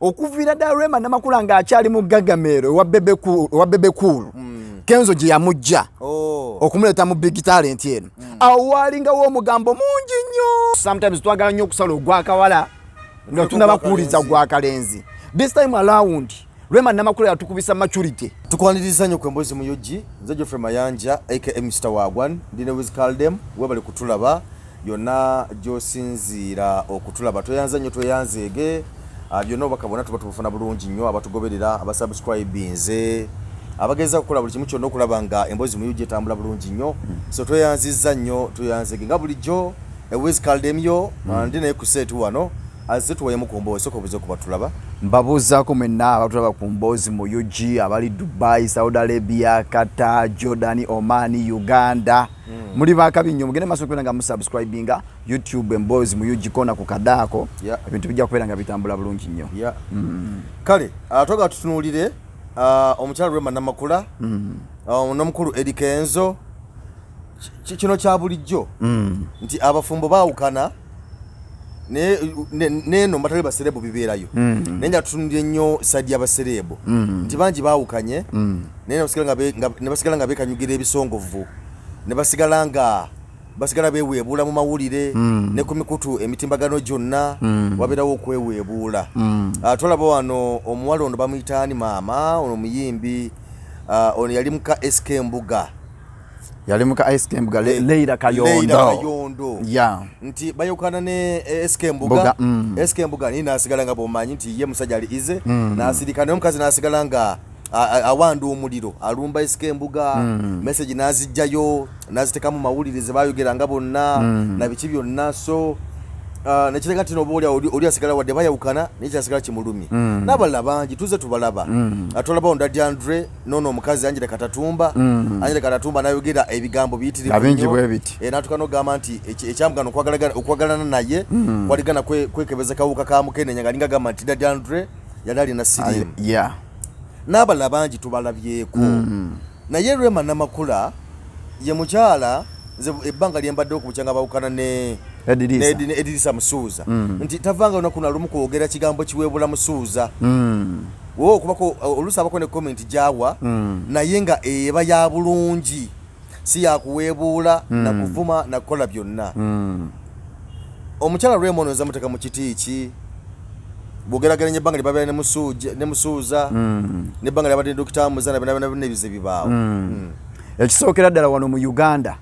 Okuviira ddala Rema Namakula ng'akyali mu Gagamero ewa Bebe Cool, Kenzo gye yamujja okumuleeta mu Big Talent eno, awo waalingawo omugambo mungi nnyo. Sometimes twagala nnyo okusala ogwakawala nga tunaba kuwuliza gwakalenzi. This time around, Rema Namakula yatukubisa maturity. Tukwaniriza nnyo ku Emboozi mu UG. Nze Geoffrey Mayanja, aka Mr Wagwan, ndi ne Wizkaldem. Webale kutulaba yonna gy'osinziira okutulaba. Tweyanza nnyo, tweyanzeege. Byonna obubaka bwonna tuba tubufuna bulungi nnyo, abatugoberera, abasubscribinze, abageeza kukola buli kimu kyonna okulaba nga Emboozi mu UG etambula bulungi nnyo. So tweyanzizza nnyo, tweyanzeege nga bulijjo. Wizkaldem yo ndi naye ku set wano, azze tuwayemu ku mboozi. Soka obuze kuba tulaba. Mbabuuzaako mwenna abatulaba ku Mboozi mu UG, abali Dubai, Saudi Arabia, Qatar, Jordan, Oman, Uganda, muli bakabi nnyo. Mugende maaso okubeera nga musubscribinga YouTube Emboozi mu UG, kona ku kadaako, ebintu bijja kubeera nga bitambula bulungi nnyo. Yeah. Kale twagala tutunuulire omukyala Rema Namakula n'omukulu Eddy Kenzo. Kino kya bulijjo nti abafumbo baawukana neeno batali ba celeb bibeerayo, naye nga tutunulire nnyo side y'aba celeb nti bangi baawukanye, naye ne basigala nga beekanyugira ebisongovu, ne basigala nga basigala beeweebuula mu mawulire ne ku mikutu emitimbagano gyonna wabeerawo okweweebuula. Twalaba wano omuwala ono bamuyitaani maama ono muyimbi, ono yali muka SK Mbuga. Yali muka SK Mbuga, Leila Kayondo. Leila Kayondo. Nti bayokana ne SK Mbuga. Mbuga. SK Mbuga naye nasigala nga bwomanyi nti ye musajja ali ize, nasirika, naye omukazi nasigala nga awanda omuliro, alumba SK Mbuga, message nazijjayo naziteka mu mawulire ze bayogeranga bonna na biki byonna. So nekireka nti noba oli asigala wadde bayawukana, naye kyasigala kimulumye. N'abalala bangi tuze tubalaba. Twalabawo Daddy Andre nono omukazi Angela Katatumba. Angela Katatumba nayogera ebigambo biyitirivu Nga bingi nnyo. Bwe biti. N'atuuka n'ogamba nti ekyamugana okwagalana naye kwaligana kwekebeza kawuka ka mukenenya, nga alinga agamba nti Daddy Andre yali alina siriimu. N'abalala bangi tubalabyeko, naye Rema Namakula ye mukyala nze ebbanga lyembadde okubukya nga bawukana ne Edirisa. Ne Edirisa Musuuza, nti tavanga lunaku nalumu kwogera kigambo kiweebula Musuuza. Wowe okubako oluusi abako ne comment gyawa, naye nga eba ya bulungi, si yakuweebuula nakuvuma nakukola byonna. Omukyala Rema ono nza muteeka mu kiti ki bwogerageranya ebbanga lye babeera ne Musuuza n'ebbanga lyabadde ne Dokita Muza na byonna byonna ebize bibaawo? Ekisookera ddala, wano mu Uganda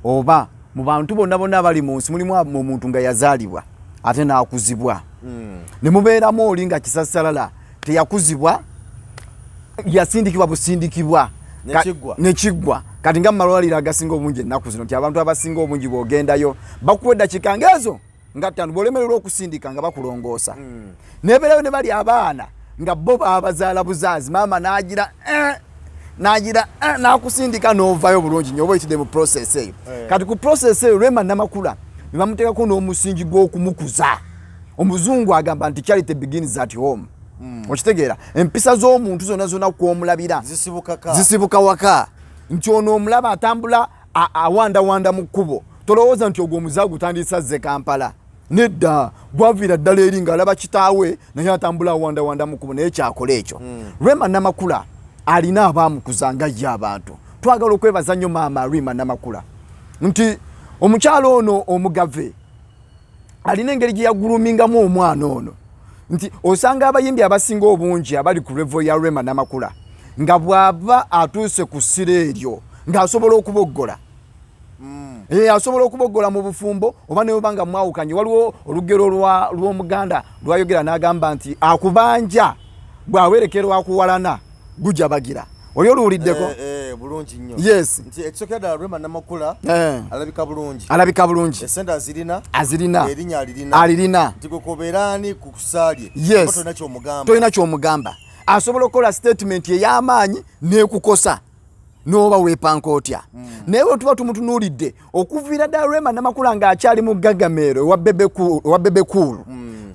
oba mu bantu bonna bonna abali mu nsi, mulimu omuntu nga yazaalibwa ate n'akuzibwa, ne mubeeramu oli nga kisasalala teyakuzibwa, yasindikibwa busindikibwa. Nekiggwa. Nekiggwa. Kati nga mumalwaliro agasinga obungi ennaku zino, nti abantu abasinga obungi bw'ogendayo bakuwa eddakiika ngaezo nga 5, bw'olemererwa okusindika nga bakulongoosa. Nebeerayo ne bali abaana nga bo babazaala buzaazi, maama n'agira n'agira n'akusindika n'ovaayo bulungi nnyo oba oyitidde mu process eyo. Kati ku process eyo, Rema Namakula ne bamuteekako n'omusingi gw'okumukuza. Omuzungu agamba nti charity begins at home. Okitegeera, empisa z'omuntu zonna zonna kwomulabira zisibukaka. Zisibuka waka. Nti ono omulaba atambula awandawanda mu kkubo, tolowooza nti ogwo omuzaagu gutandisa azze Kampala. Nedda, gwaviira ddala eri ng'alaba kitaawe naye atambula awandawanda mu kkubo, naye kyakola ekyo. Rema Namakula alina abaamukuza nga ye. Abantu twagala okwebaza nnyo maama Rema Namakula, nti omukyalo ono omugave alina engeri gye yagroomingamu omwana ono, nti osanga abayimbi abasinga obungi abali ku level ya Rema Namakula nga bw'aba atuuse ku ssira eryo ng'asobola okuboggola. Asobola okuboggola mu bufumbo oba ne bweba nga mwawukanye. Waliwo olugero lw'Omuganda lwayogera n'agamba nti akubanja bw'awerekerwa akuwalana gujabagira. Oli oluwuliddeko? Bulungi nnyo. Yes. Nti ekisookera ddala, Rema Namakula alabika bulungi. Alabika bulungi. Esente azirina. Azirina. Erinnya alirina. Alirina. Nti gwe kobeeraani ku kusaalye, tolina kyomugamba. Tolina kyomugamba. Asobola okukola statement ey'amaanyi n'ekukosa n'oba weepanka otya. Naye bwe tuba tumutunuulidde okuviira ddala Rema Namakula ng'akyali mu Gagameero ewa Bebe Cool,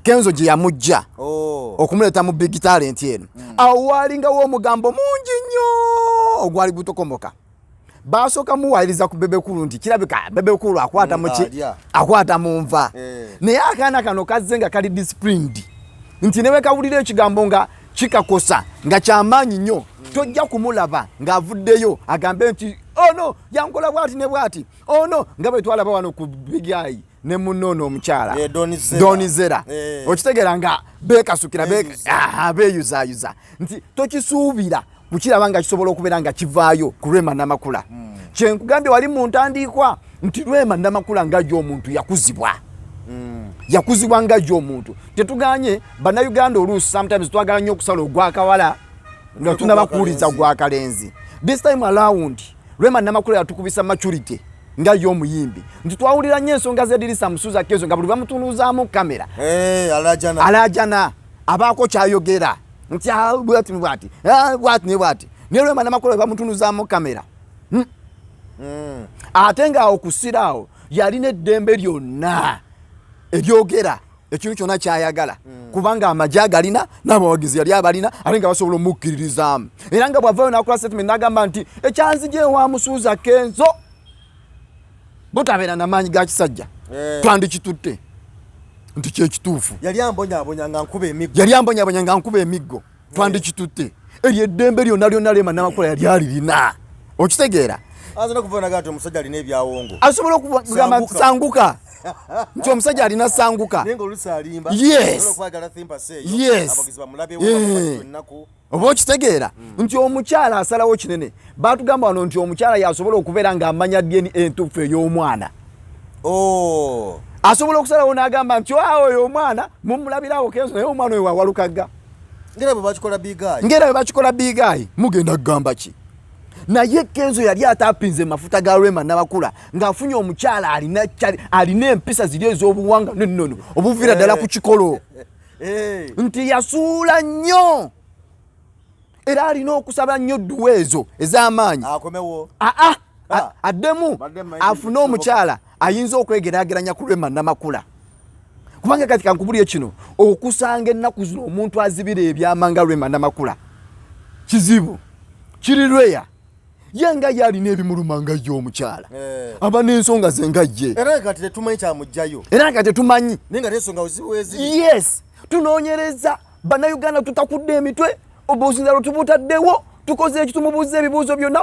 Kenzo gye yamujja okumuleeta mu Big Talent eno, awo waalingawo omugambo mungi nnyo ogwali gutokomoka. Basooka muwayiriza ku Bebe Cool nti kirabika Bebe Cool akwata muki, alya. Akwata mu nva. Eh. Naye akaana kano kazze nga kali disciplined. Nti ne wekawulira ekigambo nga kikakosa nga kyamaanyi nnyo, tojja kumulaba ng'avuddeyo agambe nti ono oh yankola bwati ne bwati, ono oh nga bwe twalaba wano ku Big Eye ne munno ono omukyala eh, Don Zera eh. Okitegeera nga beekasukira beeyuzaayuza nti tokisuubira kukiraba nga kisobola okubeera nga kivaayo ku Rema Namakula. Kyenkugambye wali mu ntandiikwa nti Rema Namakula nga yo omuntu yakuzibwa. Yakuzibwa nga yo omuntu. Tetuganye Bannayuganda oluusi sometimes twagala nnyo okusala ogwakawala nga tunaba kuwuliza gwakalenzi. This time around Rema Namakula yatukubisa maturity nga ye omuyimbi nti twawulira nnyo ensonga z'edirisa Musuuza Kenzo nga buli bamutunuuzaamu kamera eh, alajana abaako kyayogera nti ah, bwati bwati ah, bwati ne bwati, naye Rema Namakula bamutunuzaamu kamera. Ate ng'awo kusiraawo yalina eddembe lyonna eryogera ekintu kyonna kyayagala. Kubanga amagye agalina n'abawagizi yali abalina ate nga basobola omukkiririzaamu, era nga bw'avaayo n'akola statement n'agamba nti ekyanzija ewa Musuuza Kenzo butabeera namaanyi ga kisajja eh. Twandikitutte nti kyekituufu. Yali ambonyabonya nga nkuba emiggo. Yali ambonyabonya nga nkuba emiggo. Twandikitutte eryo eddembe lyonna lyonna Rema Namakula yali alirina, okitegeera? Asobola okugamba sanguka nti omusajja alina sanguka. Yes, eh. Oba okitegeera nti omukyala asalawo kinene. Batugamba wano nti omukyala yasobola okubeera ng'amanya DNA entuufu ey'omwana. Oh. Asobola okusalawo n'agamba nti oyo omwana mumulabirawo Kenzo, naye omwana oyo wawalukagga. Ngera bwe bakikola Big Eye. Ngera bwe bakikola Big Eye, mugenda kugamba ki? Naye Kenzo yali atapinze mafuta ga Rema Namakula ng'afunye omukyala alina empisa ziri ez'obuwanga nennono obuviira ddala ku kikolo eh. Nti yasuula nnyo era alina okusaba nnyo dduwa ezo ez'amaanyi aa ah. Addemu afune omukyala ayinza okwegeraageranya ku Rema Namakula, kubanga kati kankubulye kino, okusanga ennaku zino omuntu azibira ebyama nga Rema Namakula kizibu, kiri rare. Ye nga ye alina ebimuluma nga ye omukyala eh. aba n'ensonga ze nga ye. Era kati tetumanyi kyamugjayo. Era nga tetumanyi. Naye nga ensonga ziwezi. Yes, tunoonyereza Bannayuganda, tutakudde emitwe, obuzinzalo tubutaddewo, tukoze eki, tumubuuza ebibuuzo byonna.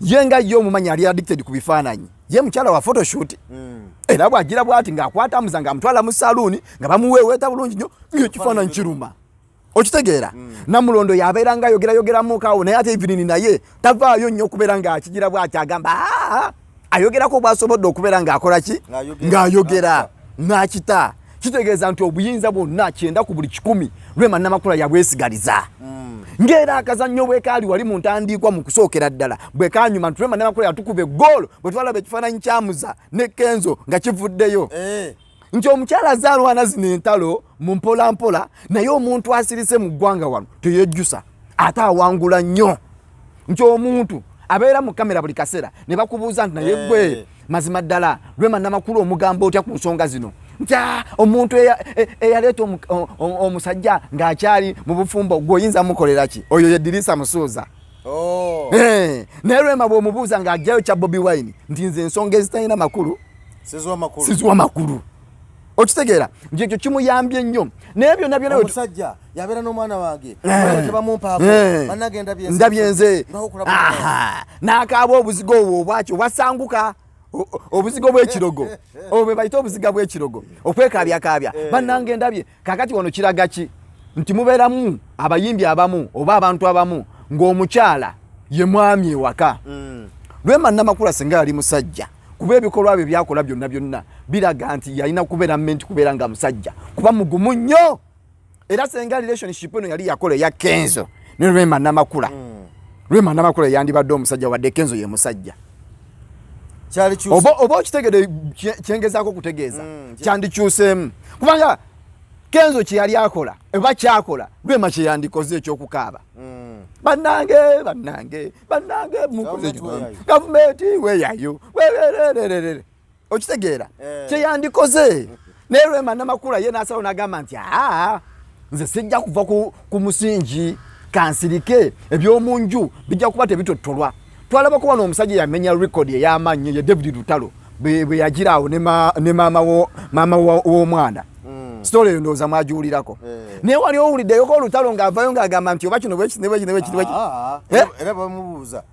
Ye nga ye omumanyi ali addicted ku bifaananyi, ye mukyala wa photoshoot. Era bwagira bwati ng'akwata amuza ng'amutwala mu saluuni nga bamuweeweeta bulungi nnyo ng'ekifaananyi kiruma, okitegeera? Namulondo yabeera nga ayogerayogeramukawo, naye ate Evelyn naye tavaayo nnyo okubeera ng'akigira bwati agamba ayogerako bwasobodde okubeera ng'akola ki, ng'ayogera n'akita. Kitegeeza nti obuyinza bwonna 90 ku buli 100 Rema Namakula yabwesigaliza. Ng'era akazannyo bwekaali wali mu ntandiikwa mu kusookera ddala bwekanyuma nti Rema Namakula yatukuba eggoolo bwe twalaba ekifaananyi kyamuza ne Kenzo nga kivuddeyo eh. Nti omukyala azaalwana zino entalo mu mpola mpola, naye omuntu asirise mu ggwanga wano teyejjusa ate awangula nnyo. Nti omuntu abeera mu kamera buli kaseera ne bakubuuza nti naye gwe eh. mazima ddala Rema Namakulu omugamba otya ku nsonga zino? Nti ah, omuntu eyaleeta omusajja ng'akyali mu bufumbo gwe oyinza mukolera ki? Oyo ye Dirisa Musuuza. Oh. Eh, naye Rema bw'omubuuza ng'ajjayo kya Bobi Wine nti nze ensonga ezitalina makulu siziwa makulu, okitegeera nti ekyo kimuyambye nnyo. Naye byonna byonna omusajja yabeera n'omwana wange eh. tebamumpaako eh. banange. Ndabye nze n'akaaba obuzigo obwo obwaki obwasanguka, obuzigo bw'ekirogo obwo bwe bayita obuziga bw'ekirogo, okwekaabyakaabya eh. Bannange ndabye. Kakati wano kiraga ki? Nti mubeeramu abayimbi abamu oba abantu abamu ng'omukyala ye mwami ewaka. Rema Namakula singa yali musajja, kuba ebikolwa bye byakola byonna byonna biraga nti yalina kubeera meant kubeera nga musajja, kuba mugumu nnyo. Era senga relationship eno yali yakola eya Kenzo ne Rema Namakula, Rema Namakula yandibadde omusajja, wadde Kenzo ye musajja. Oba okitegede kyengezaako okutegeeza? Kyandikyuseemu, kubanga Kenzo kyeyali akola oba kyakola Rema kyeyandikoze ekyokukaaba. Bannange, bannange, bannange, mukoze gavumenti weyayo weberererere, okitegeera? Eh. Kyeyandikoze. Naye Rema Namakula ye nasalawo nagamba nti aa, nze sijja kuva ku musingi, kansirike, ebyomunju bijja kuba tebitottolwa. Twalabako wano omusajja yamenya record ey'amaanyi ye David Lutalo bwe yagira awo ne maama w'omwana. Story eyo ndowooza mwagiwulirako. Naye wali owuliddeyoko olutalo ng'avayo ng'agamba nti oba kino bwekiti ne bwekiti ne bwekiti bwekiti? Ah, Eh? era bamubuuza,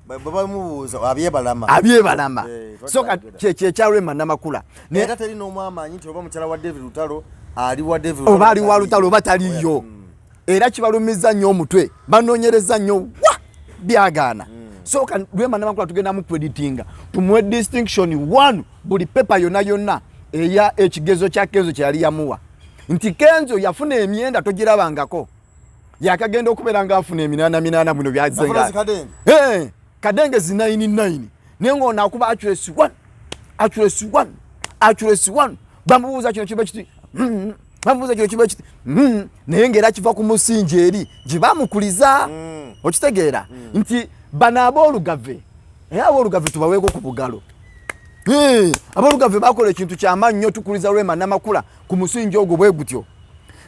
bamubuuza abyebalama. Abyebalama. Eh, So kyekya Rema Namakula. Era teri n'omu amanyi nti oba mukyala wa David Lutalo ali wa David Oba ali wa Lutalo oba taliyo. Era kibalumiza nnyo omutwe, banoonyereza nnyo wa byagaana. So Rema Namakula tugenda mu creditinga, tumuwe distinction one buli pepa yonna yonna eya ekigezo kya Kenzo kye yali yamuwa, nti Kenzo yafuna emyenda togirabangako, yakagenda okubeera ng'afuna eminaana minaana buno byazze. Afuna nga zikadenge. Eh, kadenge zi 99, naye ng'ono akuba accuracy 1, accuracy 1, accuracy 1. Bamubuuza kino kiba kiti, bamubuuza kino kiba kiti, naye ng'era kiva ku musingi eri gye bamukuliza. Okitegeera nti bano aboolugave, naye aboolugave tubaweeko ku bugalo. Eh, aboolugave bakola ekintu kyamaanyi nnyo. Tukuliza Rema Namakula ku musingi ogwo bwe gutyo,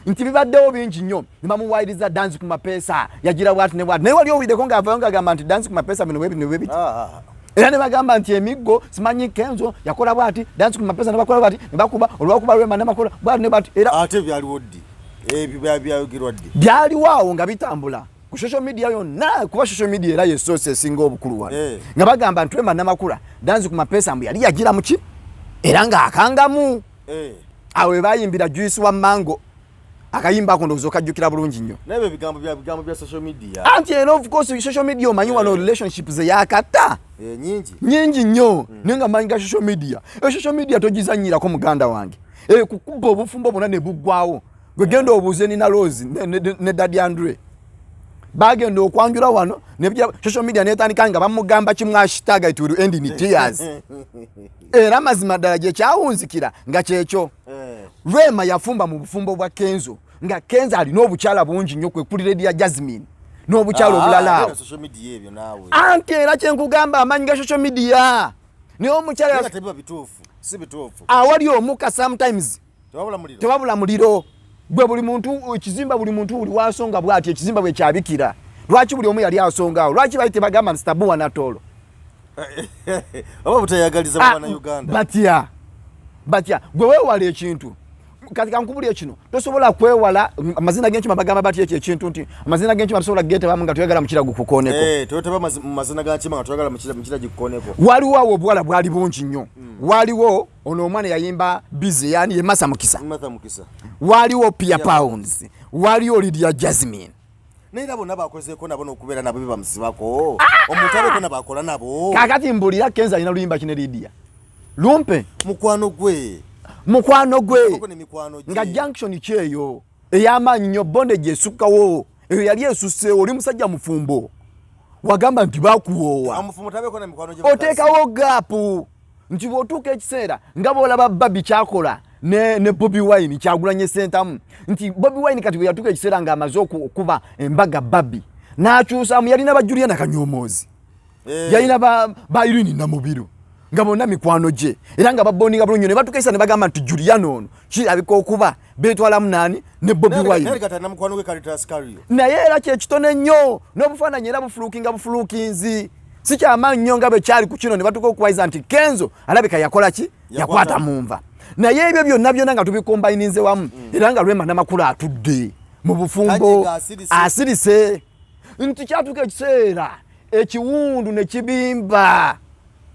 nti bibaddewo bingi nnyo ne bamuwayiriza Dansi ku Mapeesa, yagira bwati ne bwati, naye wali owuliddeko ng'avayo ng'agamba nti Dansi ku Mapeesa bino bwe bino bwe biti? Ah, ah. Era ne bagamba nti emiggo simanyi Kenzo yakola bwati, Dansi ku Mapeesa ne bakola bwati ne bakuba olwakuba Rema Namakula bwati ne bwati era. Ate byaliwo ddi ebyo? Byayogerwa ddi? Byaliwo awo nga bitambula ku social media yonna, kuba social media era ye source esinga obukulu wano. Nga bagamba nti Rema Namakula Dansi ku Mapeesa mbu yali yagira muki era ng'akangamu. Awo we bayimbira Juice wa Mango, akayimba ako ndowooza okajjukira bulungi nnyo. Naye ebyo bigambo bya social media. Anti era of course social media, omanyi wano relationship ze yakata. Eh, nyingi. Nyingi nnyo, naye nga manyi ga social media. E social media togizanyirako, muganda wange. E kukuba obufumbo bwonna ne buggwawo. Gwe genda obuuze Nina Rose ne Daddy Andre, bagenda okwanjula wano ne social media netandika nga bamugamba kimu, hashtag it will end in tears. Era mazima ddala gye kyawunzikira nga kyekyo. Rema yafumba mu bufumbo bwa Kenzo nga Kenzo alina obukyala bungi nnyo, kwe kuli Lydia Jasmine n'obukyala obulala awo. Era social media ebyo naawe. Anti era kyenkugamba, amaanyi ga social media, naye omukyala Naye nga tebiba bituufu, si bituufu. Awali omuka sometimes tewabula muliro. Tewabula muliro. Gwe buli muntu ekizimba, buli muntu buli wasonga bwati ekizimba bwe kyabikira, lwaki buli omu yali asonga awo? Lwaki bali tebagamba nti tabuwa natoolo? Oba butayagaliza Ah, bana Uganda. Batya, batya. Gwe weewala ekintu. Kati kankubuli kino, tosobola kwewala amazina g'enkima. Bagamba batya ekyo ekintu nti amazina g'enkima tosobola kugetebamu nga toyagala mukira gukukooneko? Eh, toyoteba mu mazina ga nkima nga toyagala mukira gikukooneko. Waliwo awo obuwala bwali bungi nnyo. Waliwo ono omwana yayimba Busy, yani ye Masa Mukisa. Martha Mukisa. Waliwo Pia Pounds, waliwo Lydia Jasmine. Naye era bonna bakozeeko nabo n'okubeera nabo bebamusibako omuntu abeeko nabakola nabo. Kakati mbulira, Kenzo alina luyimba ki ne Lydia? Lumpe. Mukwano gwe. Mukwano gwe. Koko ne mikwano gye. Nga junction kyeyo ey'amaanyi nnyo, bondage esukkawo, eyo yali esusseewo. Oli musajja mufumbo, wagamba nti bakuwoowa. Omufumu tabeeko na mikwano gye. Oteekawo gap nti bw'otuuka ekiseera nga bw'olaba Babi kyakola ne Bobi Wine, Kyagulanye Sentamu, nti Bobi Wine kati bwe yatuuka ekiseera ng'amaze okuba embaga, Babi n'akyusamu. Yalina ba Juliana Kanyomoozi, yalina ba Irene Namubiru, nga bonna mikwano gye era nga babondinga bulungi, ne batuuka ekiseera ne bagamba nti Juliana ono kirabika okuba betwalamu nani ne Bobi Wine. Naye kati alina mukwano gwe Caritas Cario. Naye era kyekitone nnyo n'obufaananyi era bufulukinga bufulukinzi, si kyamaanyi nnyo nga bwe kyali ku kino. Ne batuuka okuwayiza nti Kenzo alabika yakola ki, yakwata mu nva. Naye ebyo byonna byonna nga tubikombayininze wamu, era nga Rema Namakula atudde mu bufumbo. Kajinga asirise. Asirise nti kyatuuka ekiseera ekiwundu ne kibimba,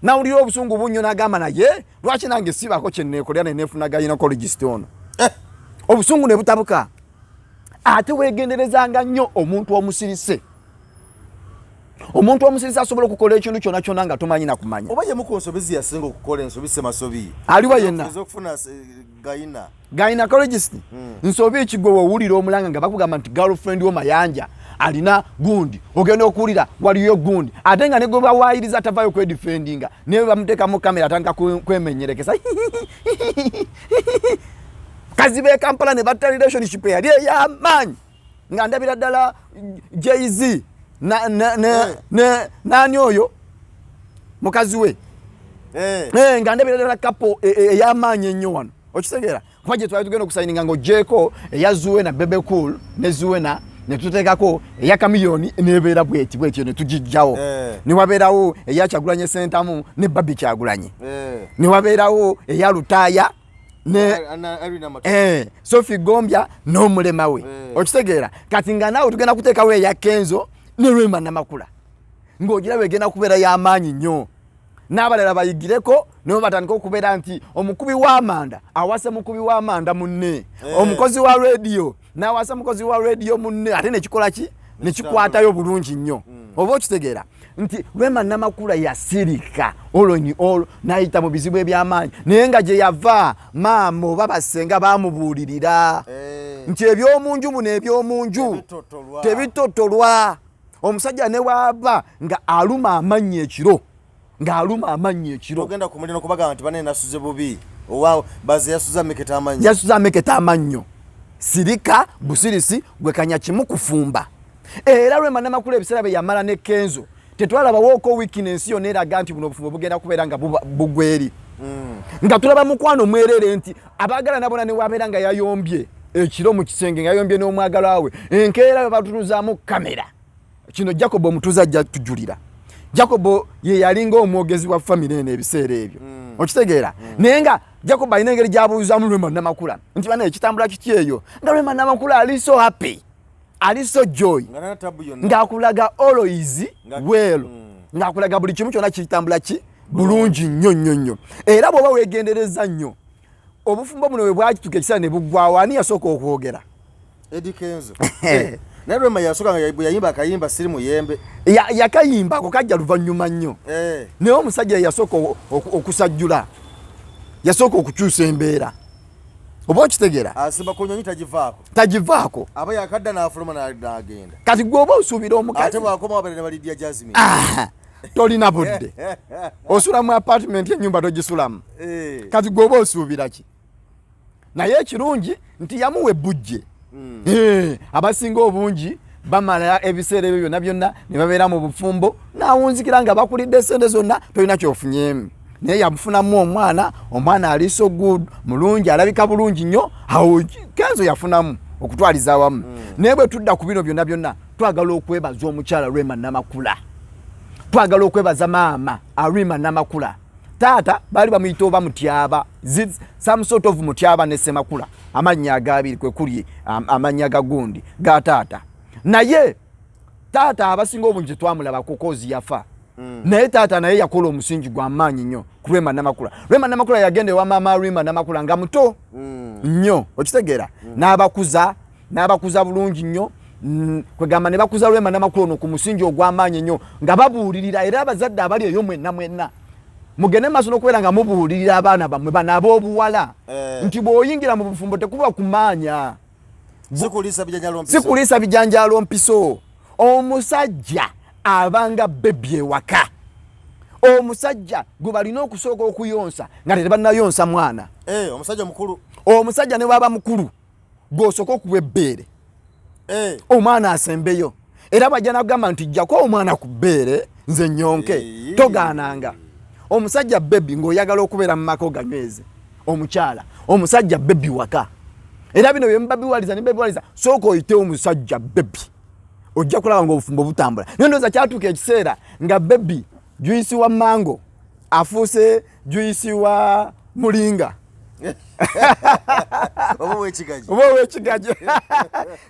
nawulira obusungu bunnyo, n'agamba naye lwaki nange sibako kyeneekolera neneefuna gynecologist ono? Obusungu ne butabuka. Ate weegenderezanga nnyo omuntu omusirise. Omuntu omusirise asobola okukola ekintu kyonna kyonna nga tomanyi nakumanya. Oba yemu ku nsobi ze yasinga okukola, ensobi semasobi. Aliwa yenna. Ez'okufuna gayina. Gynecologist nsobi ekigwe. Wowulira omulanga nga bakugamba nti girlfriend wo Mayanja alina gundi, ogenda okuwulira waliyo gundi, ate nga ne gwe bawaayiriza tavayo kwedifendinga, naye bamuteekamu kamera atandika kwemenyerekesa. Kazi b'e Kampala ne batta relationship eyali ey'amaanyi, nga ndabira ddala Jay-Z nani oyo mukazi we. Nga ndabira ddala couple ey'amaanyi ennyo wano, okitegeera? Kuba gye twali tugenda okusayininga ng'ogyeko eya Zuena, Bebe Cool ne Zuena, ne tuteekako eya Kamiliyoni nebeera bweti bwetyo ne tugijjawo. Ne wabeerawo eya Kyagulanye Sentamu ne Babi Kyagulanye. Ne wabeerawo eya Lutaaya. Ne Sophie Gombya n'omulema we. Okitegeera? Kati nga naawe tugenda kuteekawo eya Kenzo ne Rema Namakula, ng'ogiraba egenda kubeera y'amaanyi nnyo, n'abalala bayigireko nabo batandika okubeera nti omukubi w'amanda awasa mukubi w'amanda munne, omukozi wa rediyo n'awasa mukozi wa rediyo munne, ate nekikola ki, nekikwatayo bulungi nnyo. Oba okitegeera nti Rema Namakula yasirika olonyi olwo n'ayita mu bizibu eby'amaanyi, naye nga gye yava maama oba basenga bamubuulirira nti ebyomunju muno ebyomunju tebitotolwa. Omusajja ne waaba nga aluma amannyo ekiro, ng'aluma amannyo ekiro, ogenda ku muliro kubagamba nti bane nasuze bubi, owa baze yasuze ameketa amannyo, yasuze ameketa amannyo. Sirika busirisi gwe kanya kimu kufumba. Era Rema Namakula ebiseera bye yamala ne Kenzo tetwalabawooko weakness yonna eraga nti buno obufumbo bugenda kubeera nga bugweri. Nga tulaba mukwano mwerere nti abaagala nabona ne wabeera nga yayombye ekiro mu kisenge, nga yayombye n'omwagalwa we, enkeera bwe batunuzaamu kamera. Kino Jacob omutuuze ajja tujulira. Jacob ye yalinga omwogezi wa famire eno ebiseera ebyo. Okitegeera? Naye nga Jacob alina engeri gy'abuuzaamu Rema Namakula nti bana ekitambula kiki eyo, nga Rema Namakula ali so happy, ali so joy, ng'akulaga always well, ng'akulaga buli kimu kyonna kitambula ki bulungi nnyo nnyo nnyo. Era bw'oba weegendereza nnyo obufumbo buno bwe bwakituka ekiseera ne buggwawo, ani yasooka okwogera? Eddy Kenzo. Naye Rema yasooka nga bwe yayimba akayimba siri muyembe. Yakayimba ako kajja luvannyuma nnyo. Naye omusajja yasooka okusajjula, yasooka okukyusa embeera. Oba okitegeera? Asimba ku nnyonyi tagivaako. Tagivaako. Aba yakadda n'afuluma n'agenda. Kati gwe oba osuubira omukazi. Ate bw'akomawo abeera ne ba Lydia Jazmine. Tolina budde. Osula mu apartment ennyumba togisulamu. Kati gwe oba osuubira ki? Naye ekirungi nti yamuwa ebbujje. Abasinga obungi bamala ebiseera ebyo byonna byonna ne babeera mu bufumbo n'awunzikira nga bakulidde sente zonna tolina ky'ofunyeemu. Naye yamufunamu omwana, omwana ali so good, mulungi, alabika bulungi nnyo. Awo Kenzo yafunamu okutwaliza awamu. Naye bwe tudda ku bino byonna byonna, twagala okwebaza omukyala Rema Namakula, twagala okwebaza maama Rema Namakula. Taata baali bamuyita oba Mutyaba, some sort of Mutyaba ne Semakula, amannya agabiri kwe kuli amannya ga gundi ga taata. Naye taata abasinga obungi twamulaba ku kozi yafa. Naye taata naye yakola omusingi gwa maanyi nnyo ku Rema Namakula. Rema Namakula yagenda ewa maama Rema Namakula nga muto nnyo, okitegeera? N'abakuza bulungi nnyo. Kwegamba ne bakuza Rema Namakula ono ku musingi ogw'amaanyi ennyo nga babuulirira. Era abazadde abali eyo mwenna mwenna mugende maaso n'okubeera nga mubuulirira abaana bammwe bano ab'obuwala nti bw'oyingira mu bufumbo tekuba kumaanya, sikuliisa bijanjaalo mpiso. Omusajja abanga bebi ewaka, omusajja gwe balina okusooka okuyonsa nga tebannayonsa mwana. Omusajja mukulu. Omusajja ne bw'aba mukulu gw'osooka okuwa ebbeere, omwana asembeyo. Era bw'ajja n'agamba nti jjako omwana ku bbeere nze nnyonke, togaananga. Omusajja bebi ng'oyagala okubeera mu maka oganyweze omukyala, omusajja bebi waka. Era bino bye mubabiwaliza ne babiwaliza, sooka oyite omusajja bebi, ojja kulaba ng'obufumbo butambula. Naye ndowooza kyatuuka ekiseera nga bebi juice wa mango afuuse juice wa mulinga. Oba ow'ekigaji. Oba ow'ekigaji.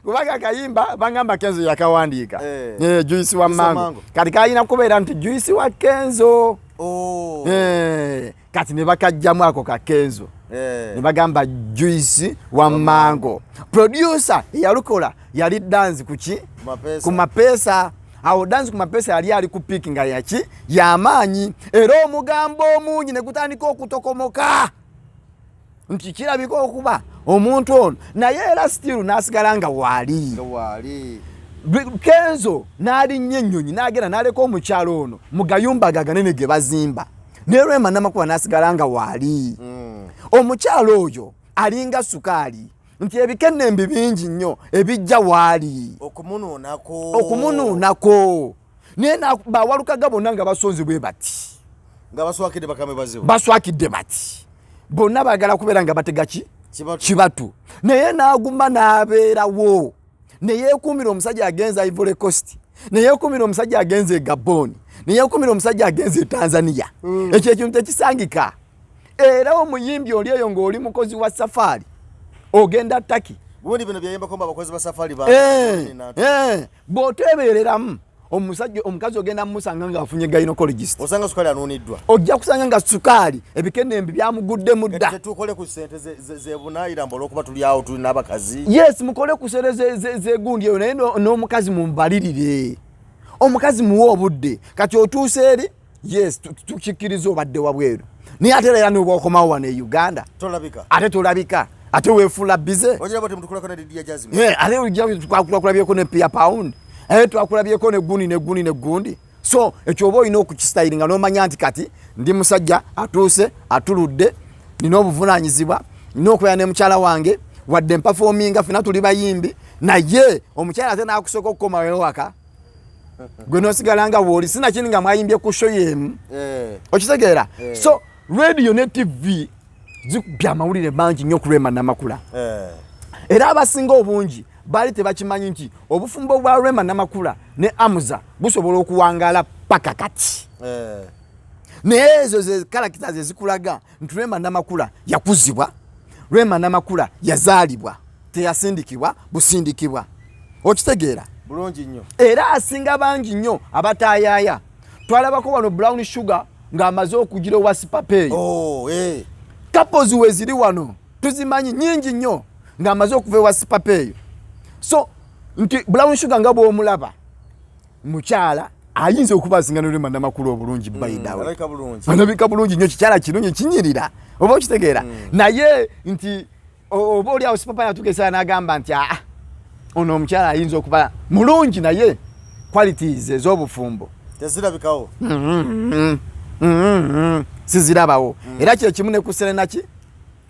Kubanga akayimba bangamba Kenzo yakawandiika. Juice wa mango. Kati kalina kubeera nti juice wa Kenzo. Kati ne bakajjamu ako ka Kenzo. Ne bagamba juice wa mango. Producer eyalukola yali Danzi kuki? Ku Mapesa. Awo Danzi ku Mapesa yali ali ku piiki nga yaki y'amaanyi, era omugambo omungi ne gutandika okutokomoka nti kirabika okuba omuntu ono, naye era still n'asigala nga waali. Kenzo n'alinnya ennyonyi n'agenda n'aleka omukyalo ono mu gayumba ge aganene ge bazimba, ne Rema Namakula n'asigala nga waali. Omukyalo oyo alinga sukaali nti ebikenembi bingi nnyo ebijja waali okumunuunako, naye bawalukaga bonna nga basonze bwe bati, nga baswakidde bakame bazibu, baswakidde bati bonna baagala kubeera nga batega ki kibatu, naye n'aguma n'abeerawo, ne yeekuumira omusajja agenze Ivory Coast, ne yeekuumira omusajja agenze e Gabon, ne yeekuumira omusajja agenze e Tanzania. Ekyo ekintu tekisangika. Era omuyimbi oli eyo ng'oli mukozi wa safaari ogenda Turkey. Gundi bino byeyimbako mbu abakozi ba safari ba Bw'otebeereramu omusajja, omukazi ogenda mumusanga ng'afunye gynecologist. Osanga sukaali anuuniddwa. Ojja kusanga nga sukaali ebikenembi byamuguddemu dda. Tetukole ku ssente zebunaayira mbu olwokuba tuli awo tulina abakazi. Yes, mukole ku sente zegundi eyo, naye n'omukazi mumbalirire, omukazi muwe obudde. Kati otuuse eri, yes, tukikkiriza obadde wabweru, naye ate era nobwokomawo wano e Uganda tolabika. Ate tolabika, ate weefuula busy. Ogira bati mutukulako ne Lydia Jazmine. Ate twakulabyeko ne Pia Pound, ate twakulabyeko ne gundi ne gundi ne gundi. So ekyo oba olina okukisitayiringa n'omanya nti kati ndi musajja atuuse, atuludde, nina obuvunanyizibwa, nina okubeera ne mukyala wange. Wadde mpafominga, fena tuli bayimbi, naye omukyala ate nakusooka okukomawo ewaka, gwe nosigala nga wooli, sinakindi nga mwayimbye ku show yemu. Okitegeera? So radio ne TV zikubya amawulire mangi nnyo ku Rema Namakula. Era abasinga obungi baali tebakimanyi nti obufumbo bwa Rema Namakula ne Amuza busobola okuwangaala paka kati. Naye ezo ze characters ezikulaga nti Rema Namakula yakuzibwa, Rema Namakula yazaalibwa, teyasindikibwa busindikibwa. Okitegeera? Bulungi nnyo. Era asinga bangi nnyo abataayaaya. Twalabako wano Brown Sugar ng'amaze okugira owa Sipapeeyo. Oh, eh. Couples we ziri wano tuzimanyi nyingi nnyo ng'amaze okuva ewa Sipapeeyo. So nti Brown Sugar nga bw'omulaba mukyala ayinza okuba asinga ne Rema Namakula obulungi, by the way. Alabika bulungi. Alabika bulungi nnyo, kikyala kirungi kinyirira, oba okitegeera? Naye nti oba oli awo Sipapa yatuuka esaala n'agamba nti aa, ono omukyala ayinza okuba mulungi, naye qualities ez'obufumbo tezirabikawo. Sizirabawo. Era kyekimu ne ku Serena ki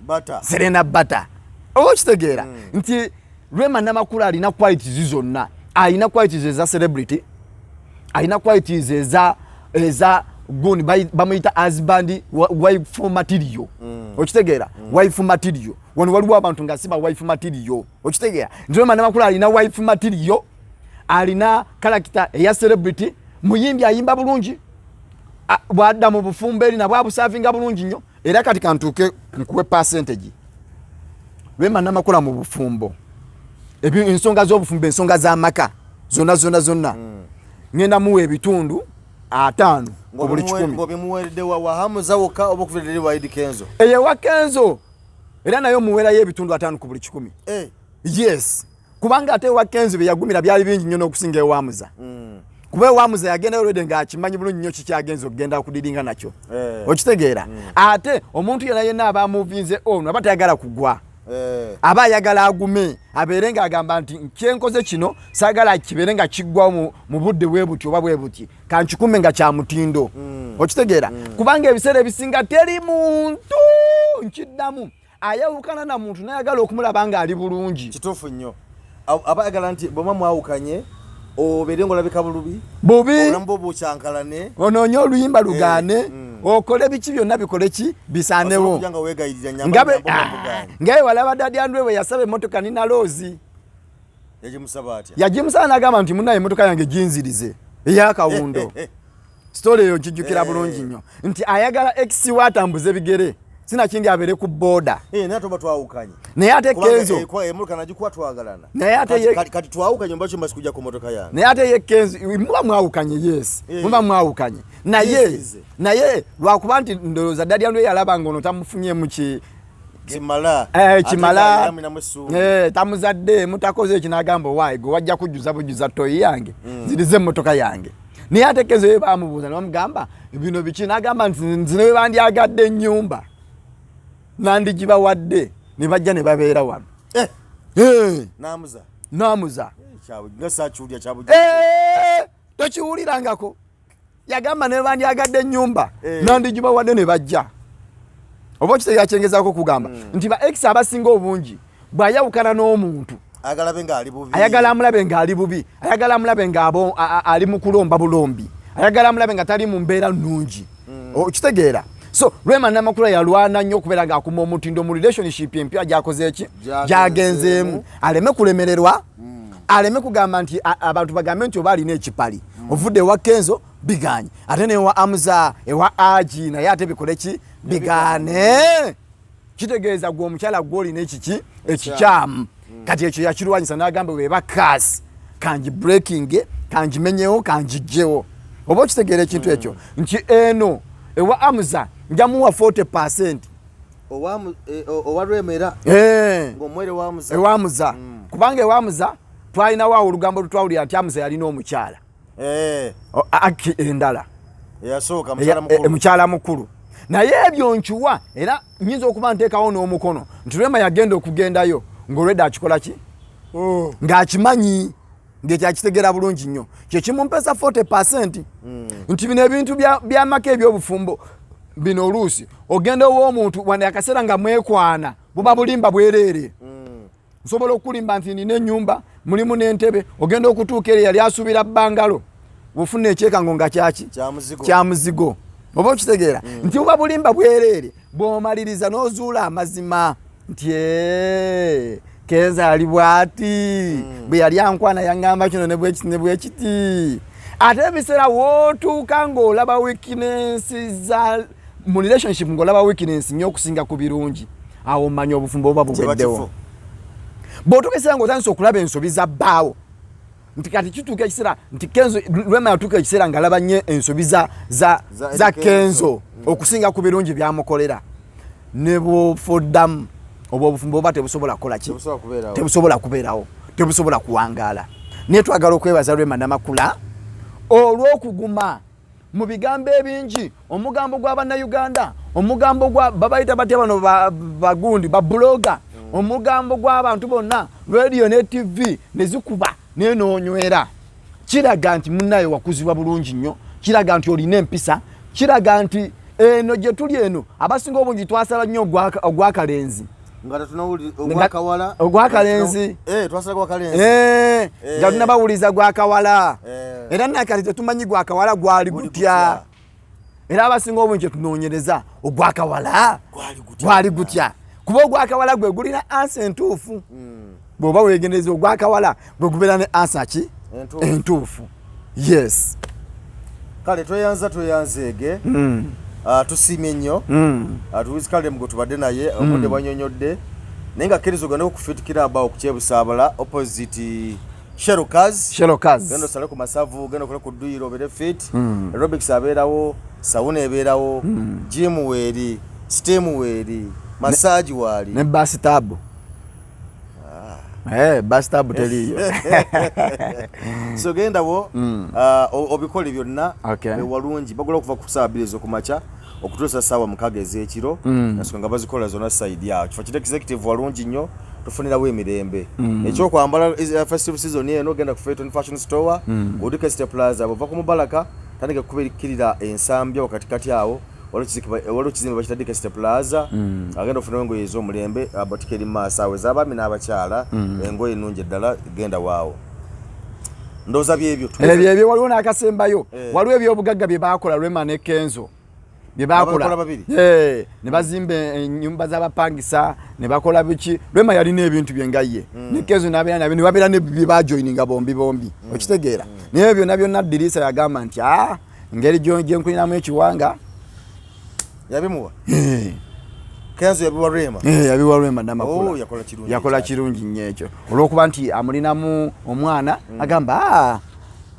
Bata. Serena Bata, oba okitegeera nti Rema Namakula alina qualities zonna. Alina qualities eza celebrity, alina qualities eza gundi bamuyita husband wife material. Okitegeera? Wife material. Wano waliwo abantu nga si ba wife material. Okitegeera nti Rema Namakula alina wife material, alina character eya celebrity, muyimbi ayimba bulungi, bwadda mu bufumbo eri nabwo abusavinga bulungi nnyo. Era kati kantuuke nkuwe percentage. Rema Namakula mu bufumbo, ensonga z'obufumbo, ensonga z'amaka zonna zonna zonna, ngenda muwa 50% ku buli 100. Ng'obimuweredde wa Hamuza wokka oba okuviira wa Eddy Kenzo? Eyo ewa Kenzo era nayo muwerayo 50% ku buli 100. Yes, kubanga ate ewa Kenzo bye yagumira byali bingi nnyo n'okusinga ewamuza, kuba ewamuza yagenda already ng'akimanyi bulungi nnyo kikyagenza okugenda okudiringa nakyo. Okitegeera? Ate omuntu yenna yenna aba amuvinze ono aba tayagala kugwa. Aba ayagala agume, abeere ng'agamba nti kyenkoze kino saagala kibeere nga kiggwawo mu budde bwe buti oba bwe buti, kankikume nga kya mutindo. Okitegeera? Kubanga ebiseera ebisinga teri muntu, nkiddamu, ayawukana na muntu nayagala okumulaba ng'ali bulungi. Kituufu nnyo. Aba ayagala nti bwema mwawukanye obeere ng'olabika bulubi, bubi, obulamu bwo bukyankalane, onoonye oluyimba lugaane, okole biki byonna bikole ki bisaanewo. Osobola okujja nga weegayirira Nga nyamba. Nga bwe walaba Daddy Andre bwe yasaba emmotoka Nina Roz. Yagimusaba atya? Yagimusaba n'agamba nti munaye emmotoka yange ginzirize ey'akawundo. Story eyo nkijjukira bulungi nnyo nti ayagala ex we atambuze bigere, sinakindi abeere ku booda. Eh, naye ate oba twawukanye. Naye ate Kubanga, Kenzo emmotoka nagikuwa twagalana. Naye ate Kati twawukanye oba kyomba sikujja ku motoka yange. Naye ate ye Kenzo muba mwawukanye, yes. Muba mwawukanye, naye Yes. naye lwakuba nti ndowooza Daddy Andre yalaba nga ono tamufunyemu ki kimala. Eh, kimala. Ate nga alinamu essuubi. Tamuzadde mutakoze eki n'agamba owaayi gwe wajja kujjuza bujjuza toyi yange, nzirize emmotoka yange. Naye ate Kenzo ye bamubuuza ne bamugamba bino biki, n'agamba nti nze ne bwe bandyagadde ennyumba nandigibawadde ne bajja ne babeera wano. Namuza. Namuza. Nga saakiwulira kya bulijjo. Tokiwulirangako. Yagamba ne bandyagadde ennyumba nandigibawadde ne bajja. Oba okitegeera kyengezaako okugamba nti ba ex abasinga obungi bw'ayawukana n'omuntu ayagala abe ng'ali bubi. Ayagala amulabe ng'ali bubi, ayagala amulabe ng'ali mu kulomba bulombi, ayagala amulabe nga tali mu mbeera nnungi. Okitegeera? So Rema Namakula yalwana nnyo okubeera ng'akuma omutindo mu relationship empya gy'akoze eki Gy'agenzeemu. gy'agenzeemu, aleme kulemererwa, aleme kugamba nti abantu bagambe nti oba alina ekipali. Ovudde ewa Kenzo biganye, ate newa Amuza, ewa Aji, naye ate bikole ki? Bigaane. Kitegeeza gwe omukyala gwolina ekiki ekikyamu. Kati ekyo yakirwanyisa n'agamba bweba curse kangi breaking, kangimenyewo, kangijjewo. Oba okitegeera ekintu ekyo nti eno ewa Amuza njamuwa 40%. Owa Rwemera. Eh. Ng'omwere wamuza. Ewamuza, kubanga ewamuza twalinawo awo olugambo lutwawulira nti Amuza yalina omukyala. Aki endala. Eyasooka, mukyala mukulu. Mukyala mukulu. Naye ebyo nkiwa era nyinza okuba nteekawo n'omukono nti Rema yagenda okugendayo ng'olwedde akikola ki? Oh. Ng'akimanyi, ng'ekyakitegeera bulungi nnyo, kyekimumpesa 40% nti bino ebintu by'amaka eby'obufumbo bino, oluusi ogenda ow'omuntu wano akaseera nga mwekwana buba bulimba bwereere. Nsobola okulimba nti nina ennyumba mulimu n'entebe, ogenda okutuuka eri yali asuubira bbangalo, bwofuna ekyekango nga kyaki? Kya muzigo. Kya muzigo. Oba okitegeera nti buba bulimba bwereere, bw'omaliriza n'ozuula amazima nti "Eh, Kenzo ali bw'ati, bwe yali ankwana yaŋŋamba kino ne bwekiti ne bwekiti." Ate ebiseera wootuuka ng'olaba weakness za mu relationship, ng'olaba weakness nnyo okusinga ku birungi, awo omanya obufumbo buba buweddewo. Kifa. Bw'otuuka ekiseera ng'otandise okulaba ensobi za bbaawo, nti kati kituuka ekiseera nti Kenzo, Rema yatuuka ekiseera ng'alaba nnyo ensobi Za za Eddy Kenzo okusinga ku birungi byamukolera, ne bwofoddamu obwo obufumbo buba tebusobola kukola ki? Tebusobola kubeerawo. Tebusobola kubeerawo, tebusobola kuwangaala. Naye twagala okwebaza Rema Namakula olw'okuguma mu bigambo ebingi, omugambo gwa Bannayuganda, omugambo gwa babayita batya bano bagundi babuloga, omugambo gw'abantu bonna, radio ne TV ne zikuba nenoonywera. Kiraga nti munnaye wakuzibwa bulungi nnyo, kiraga nti olina empisa, kiraga nti eno gye tuli eno abasinga obungi twasala nnyo ogwakalenzi. Nga tetunawulira ogwakawala. Ogwakalenzi. Eh, twasala gwakalenzi. Eh, Eh. nga tunabawuliza gwakawala. Eh. Era nakati tetumanyi gwakawala gwali Guli gutya. gutya. Era abasinga obungi kyetunoonyereza ogwakawala Gwali gutya. gwali gutya, kuba ogwakawala gwe gulina answer entuufu. Bw'oba weegendereza ogwakawala gwe gubeera ne answer ki? Entuufu. Entuufu, yes. Kale tweyanza, tweyanzeege. Ah, tusiimye nnyo. Ah, tuwizikalire gwe tubadde naye obudde bwanyonyodde, naye nga kkiriza ogende ku Fit Club awo ku Kyebusaabala opposite Sherokaz. Sherokaz. Genda osale ku masavu, genda okole ku dduyiro obeere fit. Aerobics abeerawo, sauna ebeerawo, gym weeri, steam weeri, massage waali. Ne bathtub. Eh, bathtub teriiyo. So gendawo obikole byonna. Walungi bagula okuva ku saawa 2 ez'okumakya okutuusa saawa 6 ez'ekiro. Ensonga nga bazikola zonna side awo kifo kiri executive, walungi nnyo, tufunirawo emirembe. Ekyokwambala festive season eno, genda ku Felton Fashion Store, Odikeste Plaza. Bwova ku Mubalaka, tandika kubirikirira Ensambya wakatikati awo waliwo kizimbe bakita Dikeste Plaza. Agenda ofunawo engoye ez'omulembe, boutique eri mu maaso awo ez'abaami n'abakyala, engoye ennungi eddala. Genda waawo, ndowooza byebyo. Ebyo ebyo waliwo n'akasembayo. Eh. Waliwo ebyobugagga bye baakola, Rema ne Kenzo bye Abakola baakola babiri? Eh, ne bazimba ennyumba z'abapangisa ne bakola biki. Rema yalina ebintu bye nga ye, ne Kenzo n'abeera nabyo, ne babeera ne bye bajoininga bombi bombi. Okitegeera? Naye byonna byonna Dirisa yagamba nti a engeri gye nkulinamu ekiwanga. Yabimuwa? Kenzo yabiwa Rema? Eh, yabiwa Rema Namakula. Oh, yakola kirungi. Yakola ekyali. Kirungi nnyo ekyo, olwokuba nti amulinamu omwana. Agamba, "Ah,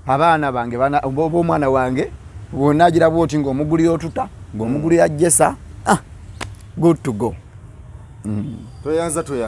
abaana bange oba omwana wange bwonna agira bwoti ng'omugulira otuta, ng'omugulira jesa, ah, good to go." Tweyanza, tweyanza.